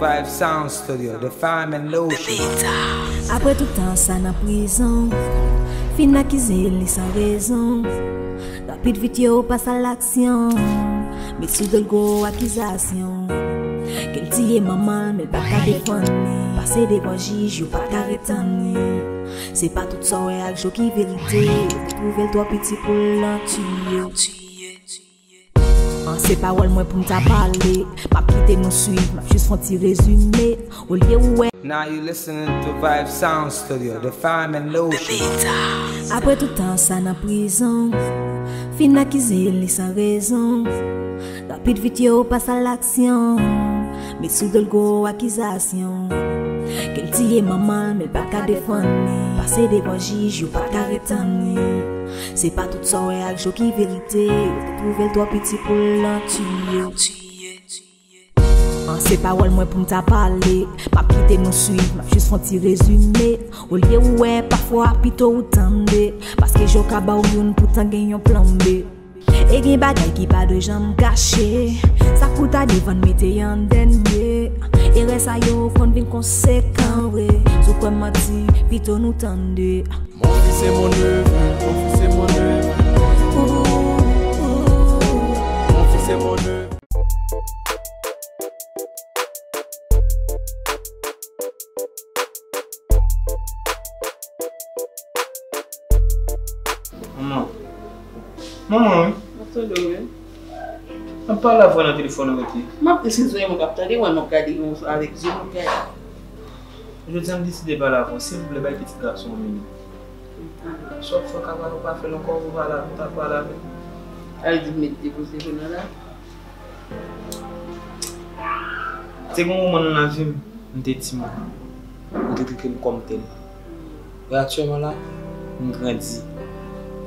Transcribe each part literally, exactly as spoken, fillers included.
Vibe Sound Studio, the fine and lotion. Apre tout tan sa nan prizon, fin akize li san rezon. Rapid vit yo pas a laksyon. Met sou do l gwo akizasyon. Ke l tiye manman l, men l pa ka defann li. Pase devan jij, yo pa ka retann li. Se pa tout sa w wè ak je w ki verite. Ou twouve l twò piti pou l nan tiye. An, se pawòl mwen pou m ta pale. M ap kite nou swiv, m ap jis fè yon ti rezime. Olye ou wè. Now you listening to Vibe Sound Studio, the fine and lotion. Apre tout tan sa nan prizon, fin akize li san rezon. Rapid vit yo pas a laksyon. Met sou do l gwo akizasyon. Ke l tiye manman l, men l pa ka defann li. Pase devan jij, yo pa ka retann li. Se pa tout sa w wè ak je w ki verite. Ou twouve l twò piti pou l nan tiye. An, se pawòl mwen pou m ta pale. M ap kite nou swiv, m ap jis fè yon ti rezime. Olye ou wè, pafwa pito ou tande. Paske je w ka ba w youn, poutan gen yon plan B. E gen bagay ki pa dwe janm kache. Sa k pou ta devan n mete an dènye. Erè sa yo konn vin konsekan vre. Si w kwè m manti, pito nou tande. Mon fils est mon neveu, mon fils est mon neveu. Mon fils est mon neveu. Manman. Manman, wi. M ap tande w, wi. M ap pale avè w nan telefòn, ou rete. M ap, eskize m, mwen k ap tande, mwen, m ap gade yon avèk je m, m ap gade. Jodi a, m deside pale avè w. Silvouplè, bay pitit gason an minit. Sa w fè w ka pale, ou pa fè l ankò, ou pale avè l, ou ta pale avè l. Al di m met depoze jèn nan la. Te gen moman nan lavi m, m te timoun. Ou te trete m kòm tèl. E aktyèlman la, m grandi.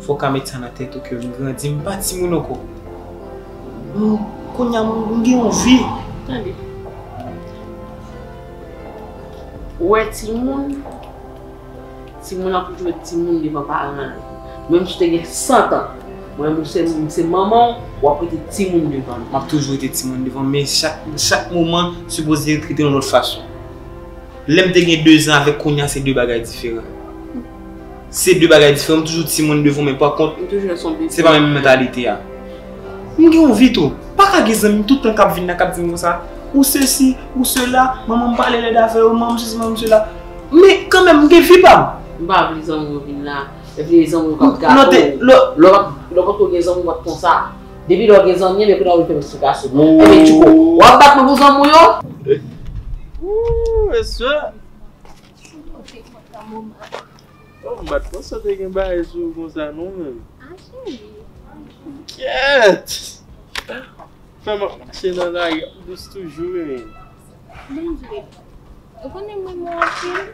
Fò w ka met sa nan tèt ou ke m grandi, m pa timoun ankò. M, kounye a, m, m gen yon vi. Tande. Ou wè timoun, timoun ap toujou ret timoun devan paran l. Menm si w te gen san tan, mwen, m se, m se manman w, w ap rete timoun devan l. M ap toujou rete timoun devan l, men chak, chak moman sipoze trete yon lòt fason. Lè m te gen dezan avèk kounye a, se de bagay diferan. Se de bagay diferan. M toujou timoun devan, men pa kont, se pa menm mantalite a. M gen yon vi tou. Pa ka gen zanmi m tout tan k ap vin la, k ap di m konsa, ou sesi, ou sela, manman m pale lèd avè w, manman m sesi, manman m sela. Men kanmenm, m gen vi pa m. M pa vle zanmi yo vin la. Epi zanmi yo k ap gate w. Lè w pa t, lè w pa t gen zanmi w pa t konsa. Depi lè w gen zanmi, men kounye a w vin fè m eksplikasyon. Ebyen, Tchouko, w ap bat mwen pou zanmi w yo? Ooh, mesye. Ou m pa t panse w te gen bagay sou ou konsa non, menm. Ah, cheri. Kyèt! Fè m ap mache nan lari, ap dous toujou, wi. Bondye. Ou konnen m renmen w anpil.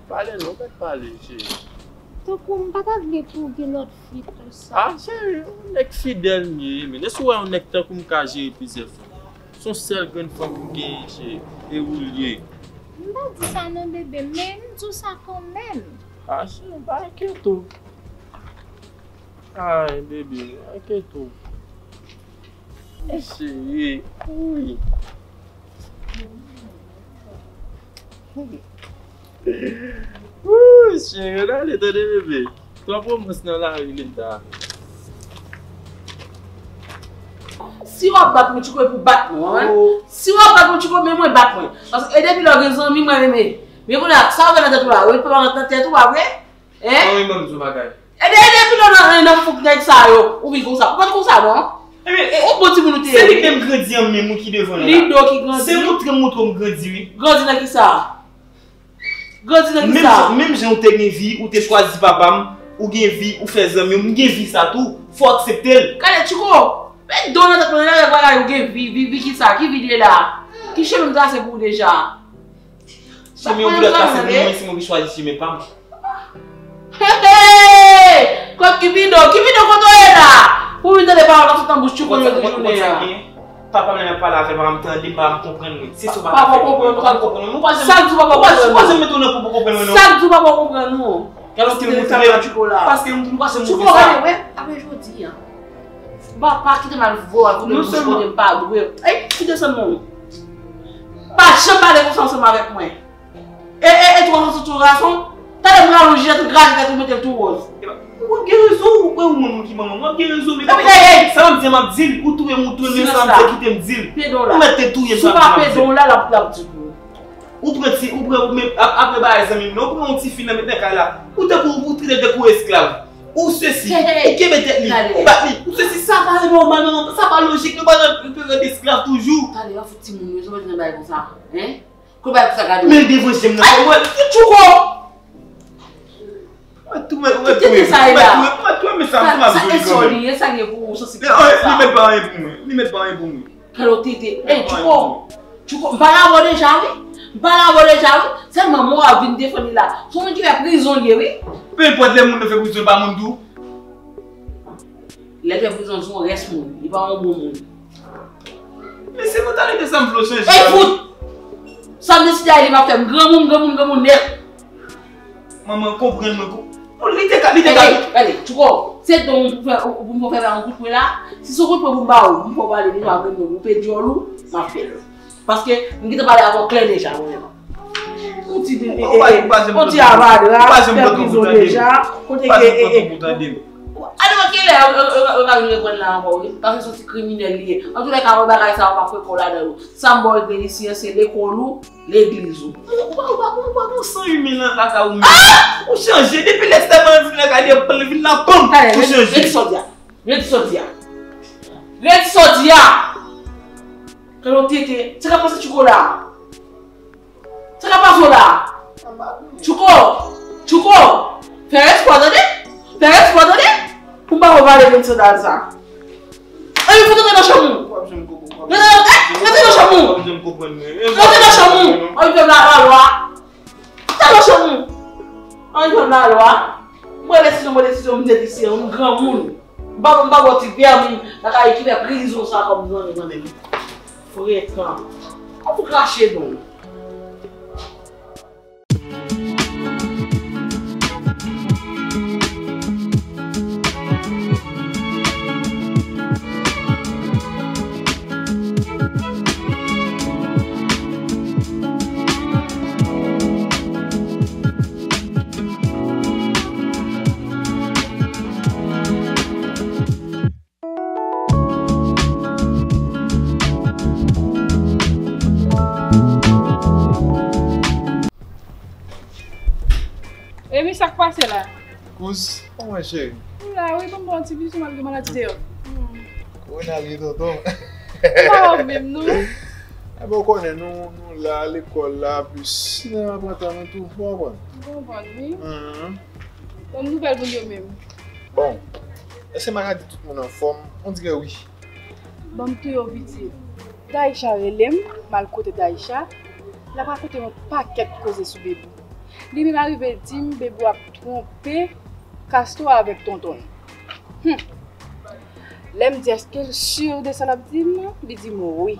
Pale non, mèt pale, cheri. Tankou m pa ta vle pou gen lòt fi konsa. Ah, cheri, yon nèg fidèl m ye, men èske w wè yon nèg tankou m ka jere plizyè fanm? Se yon sèl grenn fanm m genyen, cheri, e ou l ye. M pa di sa non, bebe, men m di w sa kanmenm. Ah, cheri, m pa enkyete w. Ay, bebe, enkyete w. Cheri, wi. Wi, cheri, n ale tande, bebe. Twòp romans nan lari, Linda. Si w ap bat mwen, Tchouko, e pou bat mwen, wi. Si w ap bat mwen, Tchouko, men mwen bat mwen. Paske e depi lè w gen zanmi, mwen renmen. Men kounye a, sa w gen nan tèt ou la, wi, pa nan tèt ou, pa vre? Hein? Mwen menm, m di w bagay. Ede, ede, ede, ede, ede, nan fouk nèg sa yo. Ou vin konsa. Ou pa t konsa, non? Ebyen, ou bon timoun ou te ye. Se li k fè m grandi an menm, wi, ki devan l la. Li do ki grandi. Se moutre m moutre w m grandi, wi. Grandi nan kisa? Grandi nan kisa? Menm jan, menm jan ou te gen vi, ou te chwazi papa m, ou gen vi, ou fè zanmi w, m gen vi sa tou. Fò w aksepte l. Gade, Tchouko, met do nan tèt mwen, lè bagay ou gen vi, vi, vi kisa? Ki vi li ye la? Ki chemen m trase pou ou deja? Chemen yon pou lòt pase pou mwen, se mwen ki chwazi chemen pa m. Hey, hey! Kot Kipido? Kipido, kote w ye la? Pou vin tande pawòl k ap sot nan bouch Tchouko jodi jounen an. Papa m nan ap pale avè m, papa m tande m, papa m konprann mwen. Se sa papa w konprann, papa m konprann mwen. Sa k di w papa w konprann ou? Ou pa janm met ou nan pou konprann mwen non. Sa k di w papa w konprann ou? Paske m di nou pase moutre sa. Tchouko, gade, wè, apre jodi a. Papa kite m al voye avè w nan bouch kote m pa dwe. Ey, kite sa non. Pa janm pale konsa ansanm avèk mwen. E, e, e twa fason ti gason. Talè m ralonje tèt ou, graje tèt ou, mete l tou wòz. Epa, w ap gen rezon, ou kwè ou moun ki manman m, w ap gen rezon, men pa konsa. Sa m di a m ap di l, ou touye m, ou touye m, men sa m di a kite m di l. Ou mèt te touye m, sa m di a m ap di l. Si w pa pede w la, l ap, l ap di pou ou. Ou pran ti, ou pran, ou men, ap-, apre bagay zanmi m nan, ou pran yon ti fi nan met nan kay la. Ou tankou, ou trete l tankou esklav. Ou sesi, ou kenbe tèt li, ou bat li. Ou sesi, sa pa nòmal, non, sa pa lojik, nou pa nan peryòd esklav toujou. Talè, w ap fout timoun yo, sa w ap di nan bagay konsa, en? Kou bay pou sa gade w. Men l devan je m nan, mwen, Tchouko! Mwen tou, mwen, mwen tou, mwen tou, mwen tou, men sa, sa ensò li ye, sa gen pou ou, sansi. Li mèt pa anyen pou mwen, li mèt pa anyen pou mwen. Kalo tete, ey, Tchouko! Tchouko, m pale avè w deja, wi. M pale avè w deja, wi. Sèlman, mwen w ap vin defann li la. Se yon moun ki fè prizon l ye, wi. Pe enpòt lè moun nan fè prizon, li pa moun tou. Lè l fè prizon, l se yon rès moun. Li pa yon bon moun. Men se mantalite sa m vle w chanje. Ey, fout! Sa m deside a, li m ap fè m granmoun, granmoun, granmoun nèt. Manman, konprann mwen, ko-, bon, li te ka, li te ka. Gade, gade, Tchouko, se don pou fè, pou fè yon kout pwen la. Si se yon kout pwen pou m ba ou, pou m fè w pale deja, ou pè dyòl ou, m ap fè l. Paske m gentan pale avè w klè deja, mwen menm. Ou ti, ou pa janm, ou ti avadra, fè prizon deja, kote ke, e, e, ale wè kilè yo, yo, yo, yo ka vin reprann la ankò, wi. Paske se yon ti kriminèl li ye. Antoulèka, wè bagay sa yo pa fè kò ladan yo. Sa m ba w epi isi an, se lekòl ou, legliz ou. Ou pa, ou pa, ou pa gon san imen nan lakay ou menm. Ou chanje. Depi lè Stefan vin lakay li, li vin la, pam, ou chanje. Redi sòdi a. Redi sòdi a. Redi sòdi a. Kalo tete. Sa k ap pase Tchouko la? Sa k ap pase w la? Tchouko! Tchouko! Fè respè w tande! Fè respè w tande! Pou m pa wè w pale de sandal sa. Ann fout antre nan chanm ou! Rantre nan, eh, rantre nan chanm ou! Rantre nan chanm ou! Ann fè m la, lalwa! Rantre nan chanm ou! Ann fè m lalwa! Mwen desizyon, mwen desizyon, m te di se yon granmoun. M pa, m pa ba w ti pèmi lakay ki fè prizon sa kòm zanmi nan men m. Frekan. Ap ou krache non. Emi, sa k pase la? Kouz, kòman cheri? M la wi, ban m ba w yon ti bizou, m al gen maladi deyò. Korona li ye tonton. M pa wè w menm non. Enben, ou konnen, nou, nou la, lekòl la, plis, sinon, aprantan nou tou, ou konprann? M konprann, wi. Ban m nouvèl moun yo menm. Bon, èske maladi tout moun anfòm? On dirè wi. Ban m touye w piti. Daïcha rele m, m al kote Daïcha, l ap rakonte m yon pakèt koze sou Bebou. Li menm arive di m Bebou ap twonpe Castro avèk tonton l. Hum. Lè m di èske l si de sa l ap di m nan, li di m wi.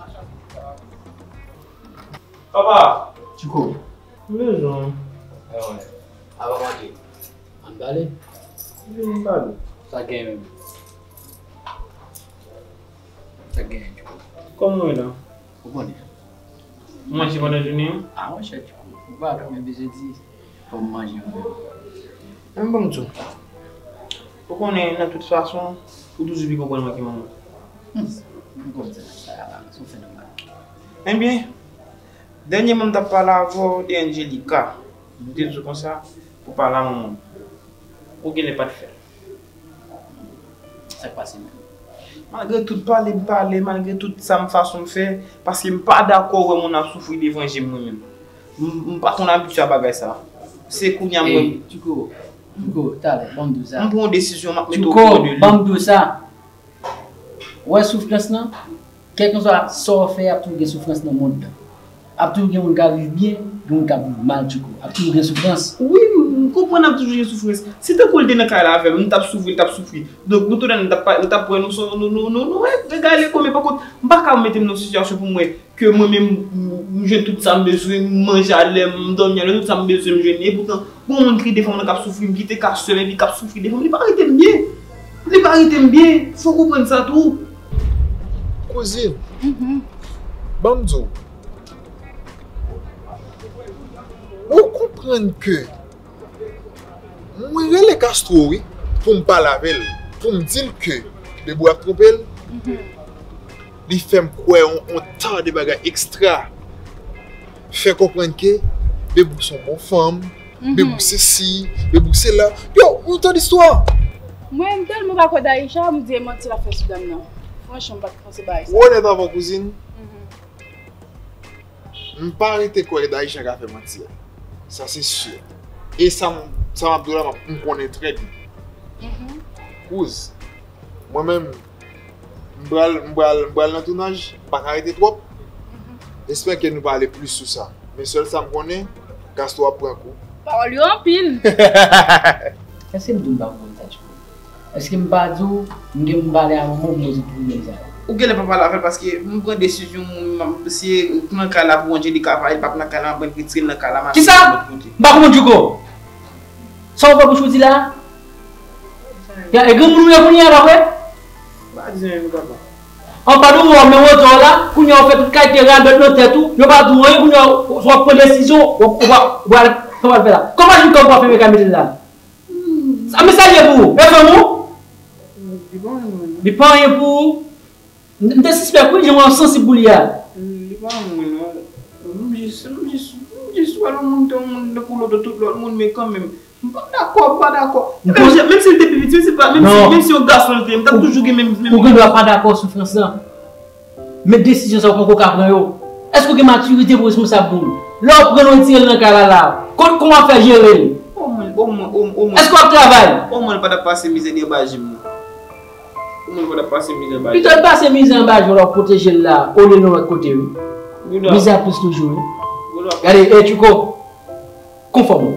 Papa! Tchouko. M bezwen w. Avan manje. Ann pale. Vin pale. Sa k gen menm? Sa k gen, Tchouko? Kòman w ye la? Ou konnen. Ou manje pandan jounen an? A, monchè, Tchouko, ou pa konn, men bezwen di, fò m manje mwen menm. Men ban m di w, ou konnen, nan tout fason, ou toujou pi konprann mwen ke manman. Hum, m konprann sa, sa, se yon fè nòmal. Ebyen, dènyèman m t ap pale avè w de Angelica. M te di w konsa, pou pale a manman m. Ou genlè pa t fè l. Sa k pase menm? Malgre tout pale m pale, malgre tout sa m fason m fè, paske m pa dakò wè moun ap soufri devan je m mwen menm. M, m pa konn abitye a bagay sa. Se kounye a m wè. Ey, Tchouko, Tchouko, talè, ban m di w sa. M pran yon desizyon, m ap mete w o kouran de li. Tchouko, ban m di w sa. Ou wè soufrans lan? Kèlkanswa sa w fè, ap toujou gen soufrans nan mond lan. Ap toujou gen moun k ap viv byen, gen moun k ap viv mal, Tchouko. Ap toujou gen soufrans. Wi, m, m konprann ap toujou gen soufrans. Si tankou l te nan kay la avè m, m t ap soufri, l t ap soufri. Donk, nou tounen, nou t ap pa, nou t ap wè nou se yon, nou, nou, nou, nou, wè, regade kòman, pa kont, m pa ka mete m nan sitiyasyon pou m wè ke mwen menm, m, m jwenn tout sa m bezwen, m manje alè, m dòmi alè, tout sa m bezwen, m jwenn li. Epoutan, gon moun ki defann mwen, k ap soufri, m kite kay sè m, epi k ap soufri devan m, li pa rete m byen. Li pa rete m byen. Fò w konprann sa tou. Kouzin, ban m di w, Ou konprann ke mwen rele Castro, wi, pou m pale avè l, pou m di l ke Bebou ap twonpe l. Li fè m kwè on, on ta de bagay ekstra. Fè konprann ke Bebou se yon bon fanm, Bebou sesi, Bebou sela. Yo, yon ta distwa. Mwen, m tèlman pa kwè Daïcha, m di e manti l ap fè sou dam nan. Franchman, m pa t panse bagay sa. Ou onèt avè w, kouzin. M pa rete kwè Daïcha ka fè manti a. Sa se si. E sa m, sa m ap di w la, m ap, m konnen trè byen. Kouz, mwen menm, m pral, m pral, m pral nan tounaj, m pa ka rete twòp. Espè ke nou pale plis sou sa. Men sèl sa m konnen, Castro ap pran kou. Pawòl yo anpil. Èske m di w m pa konprann sa, Tchouko? Èske m pa di w, m gen pou m pale a manman w pou mwen di tout moun sa yo? Ou genlè pa pale avè l paske m pran desizyon, m, m, si nan kay la pou Angelica pale, l p ap nan kay la, m ap retire l nan kay la, m ap Kisa? Mete l lòt kote. M pa konprann Tchouko. Sa w fè bouch ou di la? Ya, e granmoun ou ye kounye a, pa vre? M pa di anyen, papa. An pa di w, men wotè w la, kounye a w fè tout kalite radòt nan tèt ou, yo pa di w anyen, kounye a w ap pran desizyon, w ap, w ap, w ap, sa w ap fè la? Kòman Tchouko w ap fè mwen ka mete l la? Sa, men sa l ye pou ou? E fanm ou? Li pa anyen pou mwen, non. Li pa anyen pou ou? M, m te sispèk, wi, jan w ap sansib pou li a. Li pa anyen pou mwen, non. M jis, m jis, m jis wè lòt moun, te yon moun tankou lòt, tout lòt moun, men kanmenm, m pa dakò, m pa dakò. Menm si, menm si l te pi piti, menm si pa, menm si, menm si yon gason l te ye, m t ap toujou gen menm, menm. Ou gen dwa pa dakò soufrans lan. Men desizyon sa yo poko ka pran yo. Èske w gen matirite pou responsab moun? Lè w pran l, w retire l nan kay la la, kòman w ap fè jere l? Omwen, omwen, omwen, omwen. Èske w ap travay? Omwen, l pa t ap pase mizè ni anba je m, non. Omwen, l pa t ap pase mizè anba je m. Pito l pase mizè anba je w la, w ap pwoteje l la, olye l yon lòt kote, wi. Mizè a plis toujou, wi. Gade, e Tchouko, konfòm ou.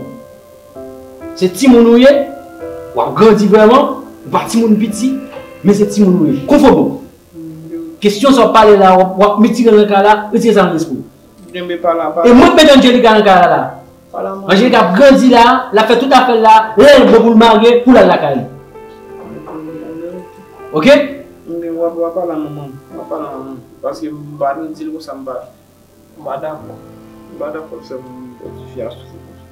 Se timoun ou ye, w ap grandi vrèman, ou pa timoun piti, men se timoun ou ye. Konfòm ou. Kesyon sa w pale la, w ap, w ap retire l nan kay la, retire sa nan lespri w. Kenbe pa la, pa la. E mwen k mete Angelica nan kay la la. Pa la, mwen. Angelica ap grandi la, l ap fè tout afè l la, lè l bon pou l marye, pou l al lakay li. Oke? Oke? Oke, w ap, w ap pale a manman m. W ap pale a manman m. Paske m pa nan di l konsa, m pa, m pa dakò. M pa dakò l fè m ti fi a soufri konsa.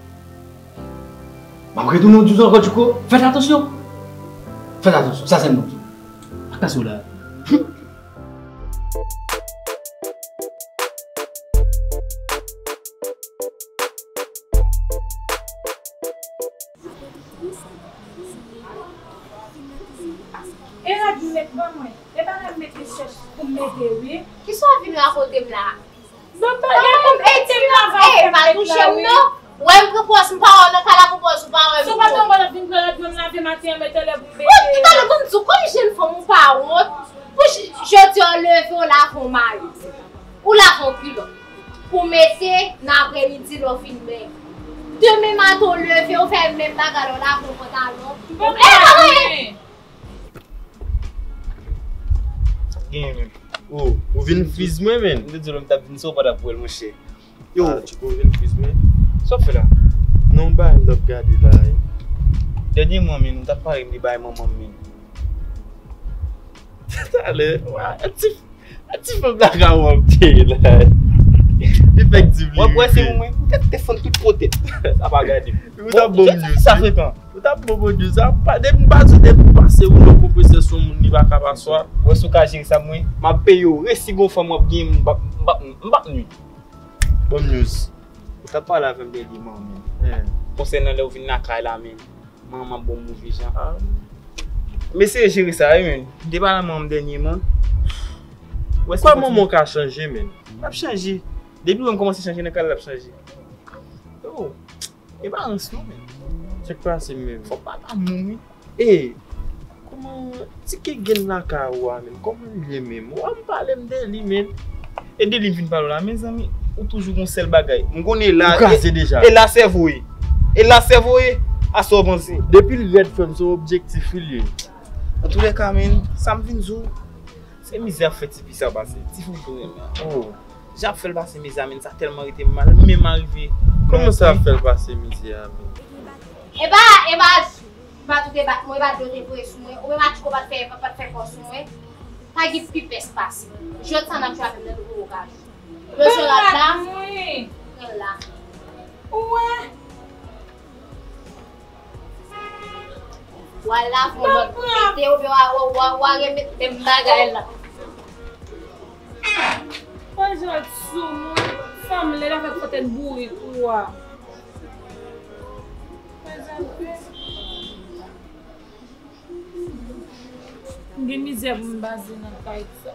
M ap retounen w di w ankò, Tchouko, fèt atansyon. Fèt atansyon, sa sèlman m di w. Pa kase w la. E rad m met ban mwen. E bagay m met rechèch pou m mete wi. Kisa w vin rakonte m la? Bon, pa gen pou m ete m lave afè m met la wi. Non. Wè m pran pòz m pa wè w nan kay la, pran pòz ou pa wè m. Si w pa t wè m, w ap vin pran rad mwen m lave maten an, met anlè pou m mete. Bon, talè pou m di w, kòm jèn fanm ou pa wont. Pou j-, jodi a w leve w lave yon mayo. Ou lave yon kilòt. Pou w mete nan aprèmidi lè w fin bèy. Demen maten w leve w fè menm bagay la, w lave yon pantalon. Bon, e pa anyen. Sa k genyen menm? Oh, ou vin friz mwen, menn. M te di w lè m t ap vin sa w pa t ap wè l, monchè. Yo. Ah, Tchouko vin friz mwen. Sa w ap fè la? Non, bay m t ap gade la, wi. Dènyèman, menn, ou t ap pale m de bay manman m, menn. Talè, wa, ti, ti fanm la ka wè m te la. Efektivman. W ap wè se mwen, ou te, te fann tout kote. Sa pa gade. Ou t ap bon, bon, sa frekan. Ou t ap bon, bon Dieu, sa pa, depi m pa di w, depi m pase ou nan konpresè sou moun, li pa ka pa swa. Wè si w ka jere sa pou mwen. M ap peye w, resi gon fanm w ap gen, m p ap, m p ap, m p ap nwi. Bon news. Ou t ap pale avè m dènyèman, men. Konsènan lè w vin lakay la, men. Manman m ap bon move jan. Ah. M eseye jere sa, wi, men. M te pale a manman m dènyèman. Wè si kòman w ka chanje, men? L ap chanje. Depi lè m kòmanse chanje nan kay la, l ap chanje. Yo. E pa rans non, men. Sa k pase menm? Fò papa mouri. E, kòman ti ke gen lakay ou a menm? Kòman l ye menm? Ou pa m pale m de li, men. E de li m vin pale w la, mezanmi, ou toujou gon sèl bagay. M konnen la. Ou kraze deja. E la sèvo ye. E la sèvo ye. A sa w panse? Depi l rèd frè m, se yon objektif li ye. Antoulèka, men, sa m vin di w, se mizè ap fè tifi sa pase. Tifi m tou renmen an. Oh. Jan ap fè l pase mizè a, men, sa tèlman rete m mal, m menm arive. Kòman sa ap fè l pase mizè a, men? E pa, e pa, m pa tou te bat mwen, e pa dlo te voye sou mwen, ou menm Atiko pa t fè, pa t fè fò sou mwen. Pa gen pi pès pase m. Jodi sa n ap jwe avè m nan nouvo okazyon. Bezwen rad la? Pran l la. Ou wè? W a lave yon lòt kote, oubyen w a, w a, w a, w a remèt menm bagay la. Mwen jwenn sou mwen, fanm lè l avèk fòtèn bourik ou a. M gen mizè pou m pase nan kay sa.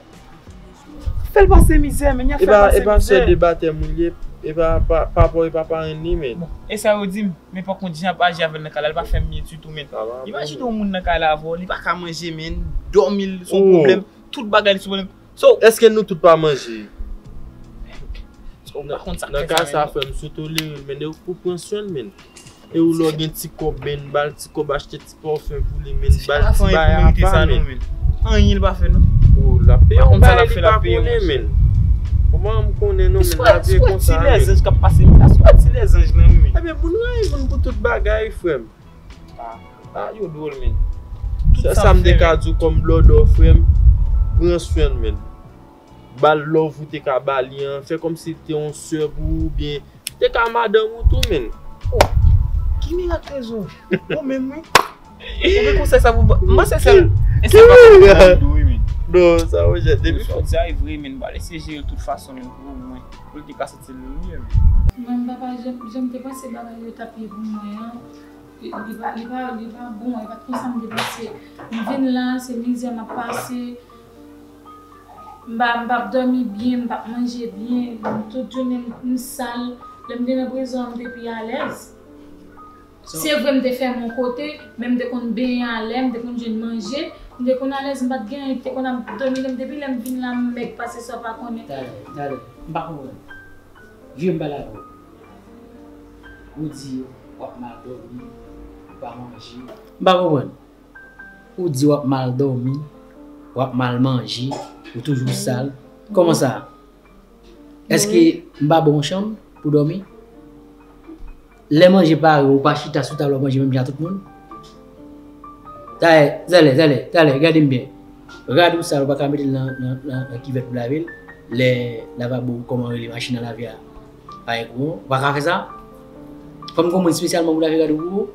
Fè l pase mizè, men y ap fè l pase mizè. E pa, e pa sè de batèm ou li ye, e pa, pa, pa pa w, e pa parenn li, men. Bon, e sa yo di m, men pa kont jan ap aji avè l nan kay la, li pa fè m byen ditou, men. Imajine yon moun nan kay la avè w, li pa ka manje, men, dòmi l se yon pwoblèm, tout bagay li se pwoblèm. So, èske nou tout pa manje? So, ou pa konn sa k fè sa, men. Nan ka sa, frè m, si w tolere l, men, e ou k pou pran swen l, men. E ou lè w gen ti kòb, men, ba l ti kòb, achte ti pafen pou li, men, ba l ti bagay apa, men. Anyen li pa fè, non. O, l ap peye yon bagay li pa konnen, men. Kòman m konnen, non, men, lavi e konsa, men. Se pa ti lèzanj k ap pase, men. Se pa ti lèzanj lan, wi, men. Ebyen, moun rayi moun pou tout bagay, frè m. Ah, ah, yo dwòl, men. Sèl sa m te ka di w kòm blòdò, frè m, pran swen l, men. Ba l love ou te ka ba li an, fè kòmsi li te yon sè pou ou, oubyen li te ka madanm ou tou, men. Oh, ki mirak rezon? Ou menm, wi. Ou gen konsèy sa pou ba, m panse sèl, e sèl pa pou wi, men. Non, sa, Roger, depi fò. Sa e vre, men, ba l eseye jere l tout fason, men, pou mwen, pou l te ka santi l mye, men. Mwen, m pa pa janm, janm te panse bagay yo t ap ye pou mwen an. Li, li pa, li pa, li pa bon, e pa t konsa m te panse. M vin la, se mizè m ap pase. M pa, m p ap dòmi byen, m p ap manje byen. Tout jounen m, m sal. Lè m te nan prizon an, m te pi alèz. Se vre, m te fèmen yon kote, men m te konn benyen alè, m te konn jwenn manje, m te konn alèz, m pa t gen anyen, m te konn ap dòmi, men depi lè m vin la, m mèg pase sa w pa konnen. Talè, talè, m pa konprann. Vye m pale avè w. Ou di w ap mal dòmi, ou pa manje. M pa konprann. Ou di w ap mal dòmi, w ap mal manje, ou toujou sal. Kòman sa? Èske m pa ba w yon chanm pou dòmi? Lè manje pare, ou pa chita sou tab la, w ap manje menm jan ak tout moun? Talè, talè, talè, talè, gade m byen. Rad ou sal, ou pa ka mete l nan, nan, nan, nan kivèt pou lave l. Lè lavabo, kòman rele, machin nan lave a, pa gen kouran, ou pa ka fè sa? Fò m gen yon moun espesyalman pou lave rad ou pou ou?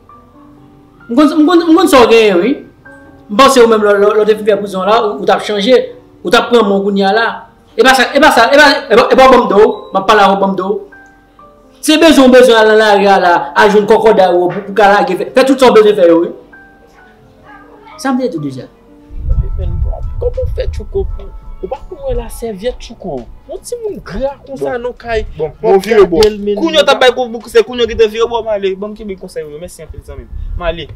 M konn, m konn, m konn sa w genyen, wi. M panse ou menm, lè, lè, lè w te fin fè prizon la, ou, ou t ap chanje, ou t ap pran mwen kounye a la. E pa sa, e pa sa, e pa, e pa, e pa w ban m do, m ap pale avè w, ban m do. Se bezwen w bezwen al nan lari a la, al jwenn kòkòday ou pou, pou ka lage, fè, fè tout sa w bezwen fè yo, wi. Sa m te di w deja. Men, kòman w fè, Tchouko, pou, ou pa konn wè la sèvyèt, Tchouko? Yon timoun gra konsa nan kay, bon, ap gade l, men. Kounye a w t ap bay kou pou konsèy, kounye a w gentan vire bò, m ale. Ban m kenbe konsèy ou yo. Mèsi anpil, zanmi m. M ale.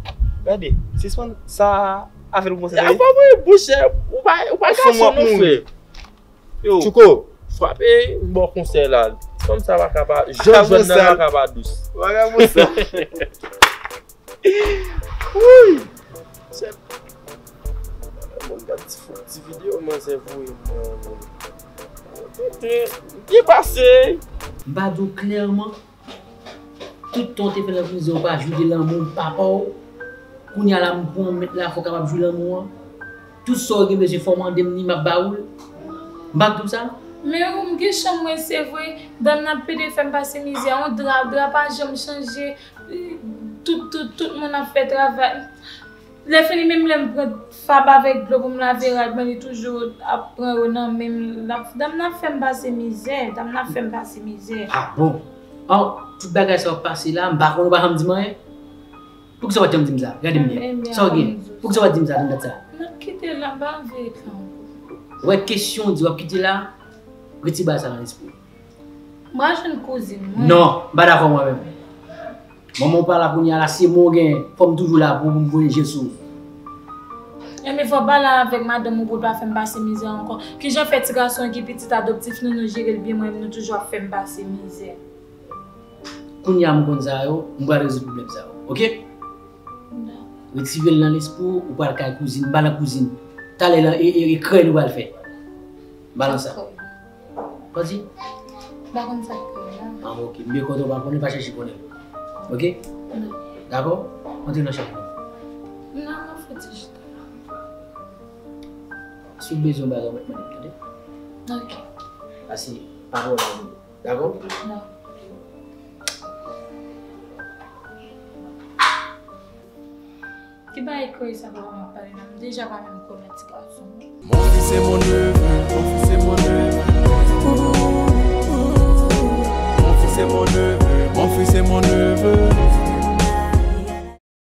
Gade, sispann sa avè l pou konsèy. Ou pa mwen bouch, ou pa, ou pa gason non, frè. Yo. Tchouko, frape, m ba w konsèy la. Fanm sa pa ka pa, jan jwèt nan la ka pa dous. Vagabon sa. Wouy! Chèf. Bon, gad ti fo, ti videyo manzè voye m nan, men. Byen pase. M pa di w klèman, tout tan w te fè nan prizon, w pa jwi de lanmou papa w. Kounye a la, m pran w, m met la, fò w kapab jwi lanmou an. Tout sa w gen bezwen, fò w mande m li, m ap ba ou l. M pa di w sa? Men ou, m gen chanm mwen, se vre. Dam nan ap pede fè m pase mizè. Yon dra, dra pa janm chanje. Tout, tout, tout moun ap fè travay. Lè fini, menm lè m pran fab avèk dlo pou m lave rad mwen, li toujou ap pran yo nan men m. L ap, dam nan ap fè m pase mizè. Dam nan ap fè m pase mizè. Ah bon? An, tout bagay sa w ap pase la, m pa konnen, ou pa janm di m anyen? Poukisa w pa t janm di m sa? Gade m byen. Sa w gen? Poukisa w pa t di m sa nan dat sa? M ap kite l la, m pa anvi ret la ankò. Wè kesyon w di w ap kite la, retire bagay sa nan lespri w. M pral jwenn kouzin mwen. Non, m pa dakò mwen menm. Manman w pa la kounye a la, se mwen w genyen. Fò m toujou la pou m voye je sou ou. Enben, fò w pale avèk madanm ou pou l pa fè m pase mizè ankò. Kijan fè ti gason an ki pitit adoptif nou, nou jere l byen, mwen menm nou toujou ap fè m pase mizè. Kounye a m konn sa yo, m pral rezoud pwoblèm sa yo. Oke? Retire l nan lespri w, ou pral kay kouzin, m pa nan kouzin. Talè la, e, e, e krèy nou pral fè. M pa nan sa. Dakò. Pati? M pa konn sa k krèy la. Ah, oke. M byen kontan w pa konnen, pa chèche konnen. Oke? Non. Dakò? Antre nan chanm ou. Non, m ap fè ti chita la. Si w bezwen yon bagay, w mèt mande m, tande? Oke. Pase pawòl avè m. Dakò? Non. Ki bagay koze sa papa m ap pale la? M deja pa menm kwè nan ti gason. Mon fils et mon neveu,